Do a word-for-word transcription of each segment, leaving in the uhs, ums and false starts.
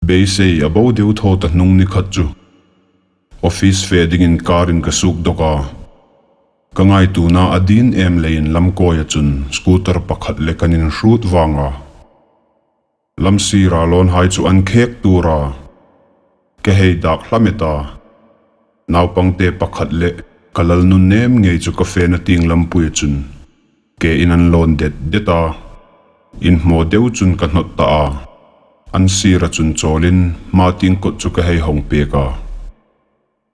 Beisei a bo deu thaw ta hnung ni khat chu office fe dingin car-in ka suk dawk a. Ka ngaituona a din em leiin lamkawia chun scooter pakhat le kan inhrut vang a. Lam sira lawnhai chu an khek tura ka hei dak hla met a. Naupangte pakhat le ka lal nunnem ngei chu ka fena tieng lampuia chun ke in an lawn det det a. Inhmaw deu chun ka hnawt ta a. An sira chun chawlin hma tieng kawt chu ka hei hawng pek a.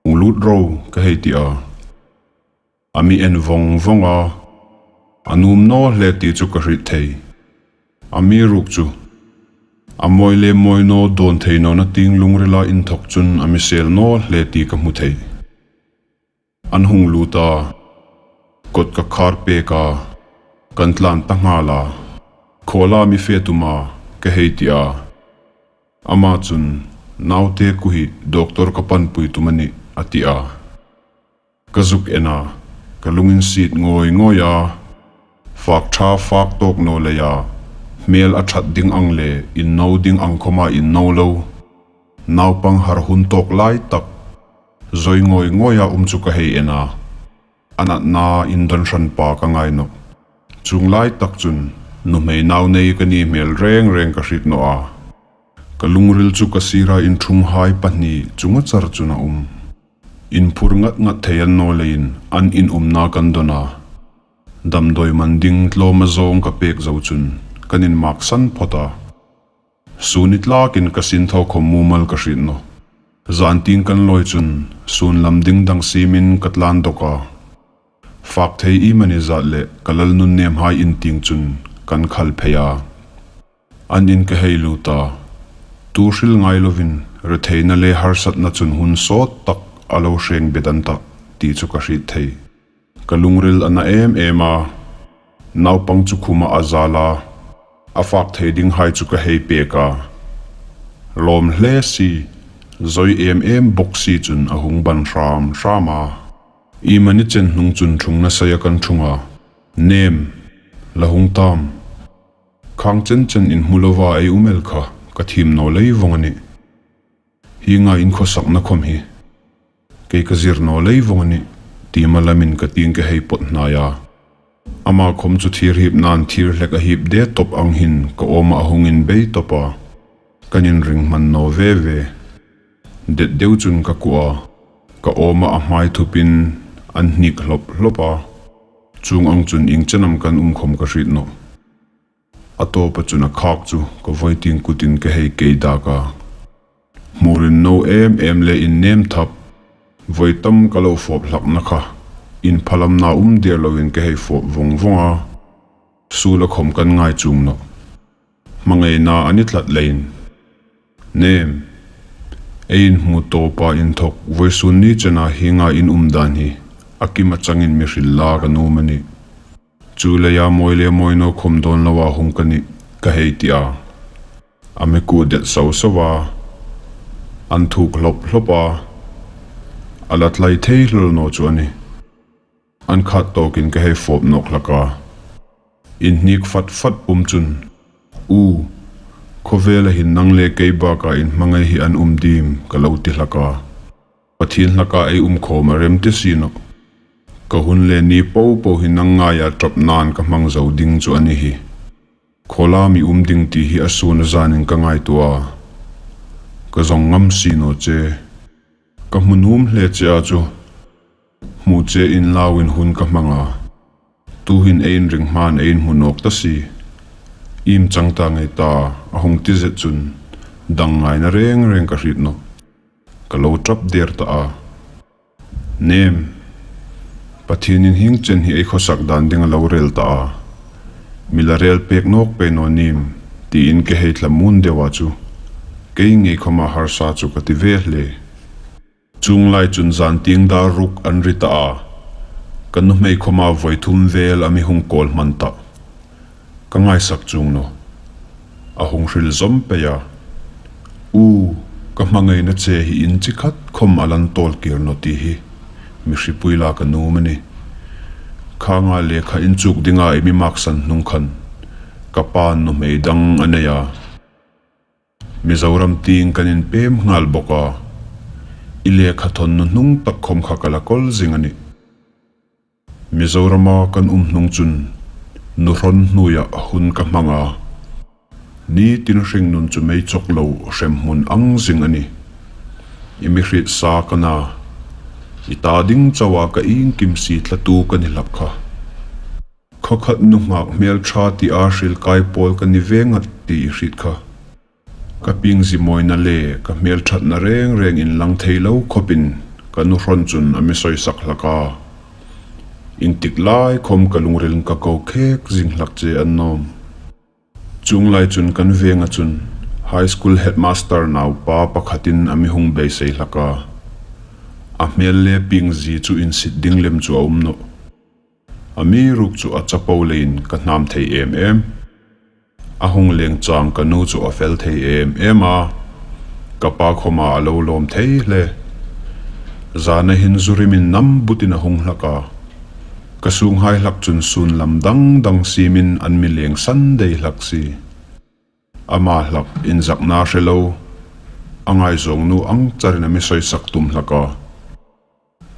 Hung lut ro, ka hei ti a. A mi en vawng vawng a, a nuom naw hle ti chu ka hriet thei. Amiruokchu a mawi le mawi naw dawn thei nawna tieng lungrila inthawk chun a mi sel naw hle ti ka hmu thei. An hung lut a, kawt ka khar pek a, kan tlan ta nghal a. Khawla mi fe tum a, ka hei ti a. Ama chun, naute ku hi doctor ka panpui tum a nih, a ti a. Ka zuk en a, ka lunginsiet ngawi ngawi a. Fak ṭha fak tawk naw leia hmel a ṭhat ding ang le inno ding ang khawma inno lo, naupang har hun tawk lai tak zawi ngawi ngawia um chu ka hei en a. A natna indawn hran pa ka ngai nawh. Chuong lai tak chun nuhmei nau nei ka ni hmel reng reng ka hriet nawh a. Ka lungril chu ka sira inṭhunghai pahni chunga char chun a um. Inphur ngat ngat thei an naw leiin an inumna kan dawn a. Damdawi man ding tlawma zawng ka pek zo chun kan inmaksan phawt a. Sun ni tlakin ka sinthaw khawm mumal ka hriet nawh. Zan tieng kan lawi chun sun lam ding dang siemin ka tlan dawk a. Fak thei iemani zat le ka lal nunnemhai in tieng chun kan khal phei a. An in ka hei lut a. Tu hril ngai lovin retheina le harsatna chun hun sawt tak a lo hreng bet an tah ti chu ka hriet thei. Ka lungril a na em em a. Naupang chu khuma a zal a. A fak thei dinghai chu ka hei pek a. Lawm hle si, zawi em em bawk si chun a hung ban hram hram a. Iemani chen hnung chun ṭhungna saia kan ṭhung a. Nem, la hung tam. Khang chen chen inhmu lova ei um el kha ka thiem naw lei vawng a nih. Hienga in khawsakna khawm hi kei ka zir naw lei vawng a nih, ti malamin ka tieng ka hei pawt hnai a. Ama khawm chu thir hip nan thir hlek a hip de tawp ang hin ka awma a hung inbei tawp a. Kan inring hman naw ve ve. Det deu chun ka kuo a. Ka awma a hmai thupin an hnik hlawp hlawp a. Chuong ang chun ieng chen am kan um khawm ka hriet nawh. A tawpa chun a khak chu ka vawi tieng kutin ka hei kei dak a. Hmur inno em em le innem thap. Vawi tam ka lo fawp hlakna kha inphalamna um der lovin ka hei fawp vawng vawng a. Suol a khawm kan ngai chuong nawh. Hmangaina a ni tlat leiin. Nem, ei inhmu tawpa inthawk vawisun ni chena hienga in um dan hi a kim a changin mi hril la ka nuom a nih. Chu leia mawi le mawi naw khawm dawn loa hung ka nih, ka hei ti a. A mi kuo det so so a. An thuk hlawp hlawp a. A la tlai thei hlawl naw chu a nih. An khat tawkin ka hei fawp nawk hlak a. Inhnik fat fat um chun, U, khawvela hin nang le kei baka inhmangai hi an um dim, ka lo ti hlak a. Pathien hlaka ei um khawm a rem ti si nawh. Ka hun le ni po po hi nang ngaia ṭap nan ka hmang zo ding chu a ni hi. Khawla mi um ding ti hi a sun a zanin ka ngaituo a. Ka zawng ngam si naw che. Ka hmu nuom hle che a chu. Hmu che inlauin hun ka hmang a. Tuhin ei inring hmain ei inhmu nawk ta si. Iem chang ta ngei ta, a hung ti zet chun dang ngaina reng reng ka hriet nawh. Ka lo ṭap der ta a. Nem, Pathienin hieng chen hi ei khawsak dan ding a lo rel ta a. Mi la rel pek nawk pei naw nim, tiin ka hei thlamuon deu a chu. Kei ngei khawma harsa chu ka ti ve hle. Chuong lai chun zan tieng dar ruk an ri ta a. Ka nuhmei khawma vawi thum vel a mi hung kawl hman ta. Ka ngaisak chuong naw. A hung hril zawm pei a. U, ka hmangaina che hi inchi khat khawm a lan tawl kir naw ti hi mi hripui la ka nuom a nih. Khanga lekha inchuk dinga ei mi maksan hnung khan ka pa'n nuhmei dang a nei a. Mizoram tieng kan inpem nghal bawk a, i lekha thawn nuhnung tak khawm kha ka la kawl zing a nih. Mizorama kan um hnung chun nuhrawn hnuoia hun ka hmang a, ni tin hringnun chu mei chawk lo hremhmun ang zing a nih. I mi hriet sa ka na, i ta ding chauha ka iengkim si thlatu ka ni hlak kha. Khawkhat nunghak hmel ṭha tia hril kai pawl ka ni ve ngat ti i hriet kha. Ka piengzi mawina le ka hmel ṭhatna reng reng inlang thei lo khawpin ka nuhrawn chun a mi sawisak hlak a. Intik lai khawm ka lungril ka ko khek zing hlak che annawm. Chuong lai chun kan venga chun high school headmaster naupa pakhatin a mi hung beisei hlak a. A hmel le piengzi chu insit ding lem chu a um nawh. Amiruokchu a chapo leiin ka hnam thei em em. A hung leng chang ka nu chu a fel thei em em a. Ka pa khawma a lo lawm thei hle. Zana hin zu rimin nam butin a hung hlak a. Ka sunghai hlak chun sun lam dang dang siemin an mi leng san dai hlak si. Ama hlak inzakna hre lo, a ngaizawng nu ang charin a mi sawisak tum hlak a.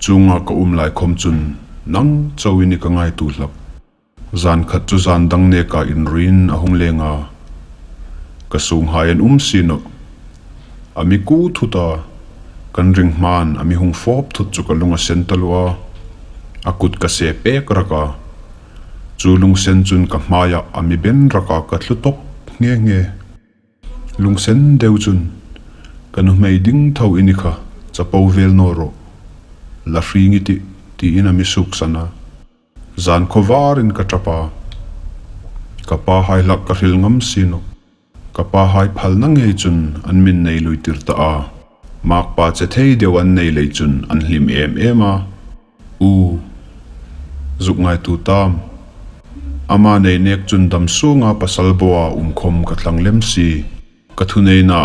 Chuonga ka um lai khawm chun nang chauh i ni ka ngaituo hlak. Zan khat chu zan dang neka inruin a hung leng a. Ka sunghai an um si nawh. A mi ku thut a, kan ring hmain a mi hung fawp thut chu ka lung a sen taluo a. A kut ka se pek rak a. Chu lungsen chun ka hmaia a mi ben rak a, ka tlu tawp nghe nghe. Lungsen deu chun, "Ka nuhmei ding tho i ni kha, chapo vel naw rawh. La hring i tih," tiin a mi suksan a. Zan khawvarin ka ṭap a. Ka pahai hlak ka hril ngam si nawh. Ka pahai phalna ngei chun an min nei lui tir ta a. Makpa che thei deu an nei lei chun an hlim em em a. U, zuk ngaituo tam. Ama nei nek chun dam sunga pasal boa um khawm ka tlang lem si. Ka thuneina